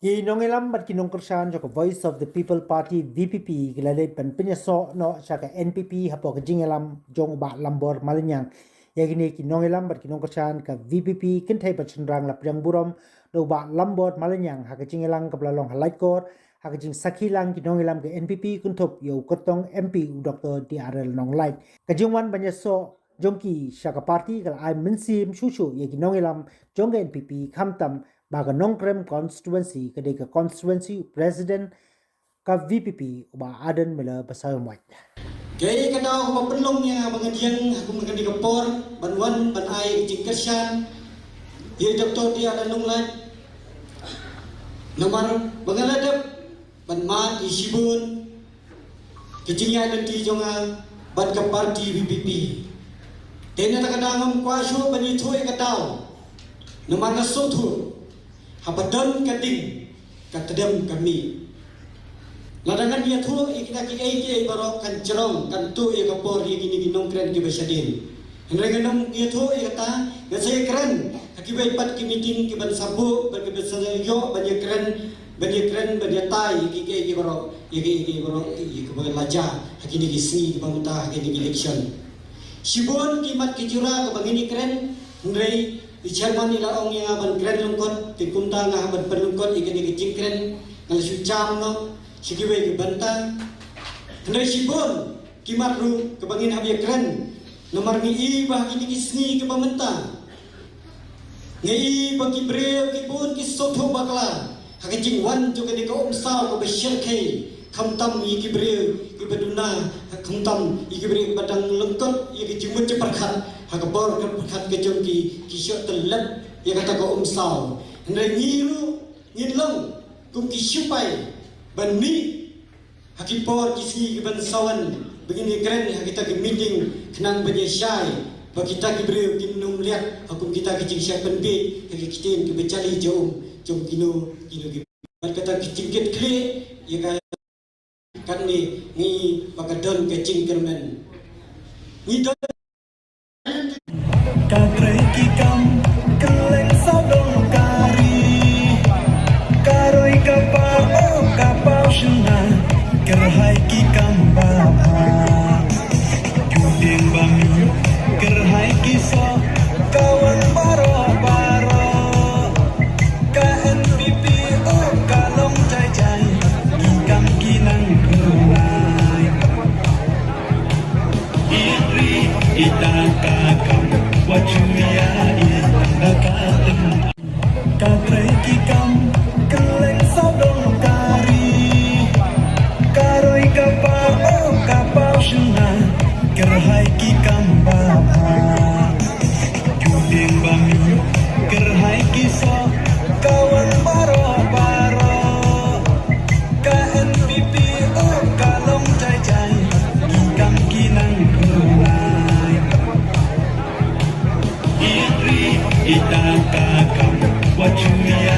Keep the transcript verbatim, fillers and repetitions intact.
Ki nongïalam bad ki nongkyrshan jong ka Voice of the People Party, V P P, ki la leit ban pynïasoh noh sha ka N P P hapoh ka jingïalam jong u Bah Lambor Malinyang. Ïa kine ki nongïalam bad ki nongkyrshan ka V P P kynthei bad shynrang la pdiang burom da u Bah Lambor Malinyang ha ka jingïalang kaba la long ha Laitkor, ha ka jingsakhi lang ki nongïalam ka N P P kynthup ïa u kyrtong M P u Doctor D R L Nonglait. Ka jingwan ban ïasoh jong ki sha ka party ka la ai mynsiem shuh shuh ïa ki nongïalam jong ka N P P, khamtam ba ka Nongkrem constituency ka dei ka constituency u president ka V P P u Bah Ardent Miller Basaiawmoit. Kaei ka daw kaba pynlong ïa nga ba ngan ïeng ha kum kane ka por ban wan ban ai ka jingkyrshan ïa u Doctor D R L Nonglait? Namar ba nga la dep ban mad ïa shibun ka jingïaid lynti jong nga bad ka party V P P. Te na kata ka daw ngam kwah shuh ban ïathuh ïa ka daw, namar nga sngewthuh haba don ka ding ka tdem ka mih. Lada ngan ïathuh ïa kita kiei kiei baroh kan jrong, kan tuh ïa ka por ïa kine ki nongkren kiba shadien. Hynrei ngan ym ïathuh ïa kata, ngan sa ïakren ha kiwei pat ki meeting kiban sa buh, ban kiban sa ïoh ban ïakren, ban ïakren, ban ïatai ïa kiei kiei baroh, ïa kiei kiei baroh ïa kiba la jia ha kine ki sngi kiba mynta ha kine ki election. Shibun ki mat ki jura kaba ngin ïakren, hynrei i chairman i la ong ïa nga ban kren lyngkot, te kumta nga hap ban pynlyngkot ïa kane ka jingkren, nga la shu jam noh sha kiwei ki bynta. Hynrei shibun ki mat ruh kaba ngin hap ïakren, namar ngi i ba ha kine ki sngi kiba mynta, ngi i ba ki briew ki bun ki sngewthuh bakla ha ka jingwan jong kane ka umsaw kaba shyrkhei, khamtam ïa ki briew kiba duna, khamtam ïa ki briew kiba dang lyngkot ïa ka jingmut jingpyrkhat ha ka bor ka pyrkhat ka jong ki, ki shu tyllep ïa kata ka umsaw. Hynrei ngi ruh ngin long kum ki shipai ban mih ha ki por ki sngi kiban sa wan ba ngin ïakren ha kita ki meeting khnang ban ïashai ba kita ki briew kin ym liat ha kum kita ki jingshah pynbiej ha ki ktien kiba jali jong, jong kino kino ki. Bad kata ki jingkit khlieh ïa ka, katne ngi ba ka don ka jingkyrmen. Ngi don Ka trei ki kam kylleng sawdong ka ri, ka roi ka bah, oh ka bah shynna, kyrhai ki kam ba bha. Ju tieng ba mih, kyrhai ki soh, ka wan baroh baroh. Ka N P P, oh ka long jai jai, ki kam ki nang kyrhai. Iri ita ka kam, wa chuya ita ka tim. Ka trei ki kam kylleng sawdong ka ri, ka roi ka bah, oh ka bah shynna, kyrhai ki kam ba bha. Ju tieng ba mih, kyrhai ki soh, ka wan baroh baroh. Ka N P P, oh ka long jai jai, ki kam ki nang kyrhai. Iri ita ka kam, wa chuya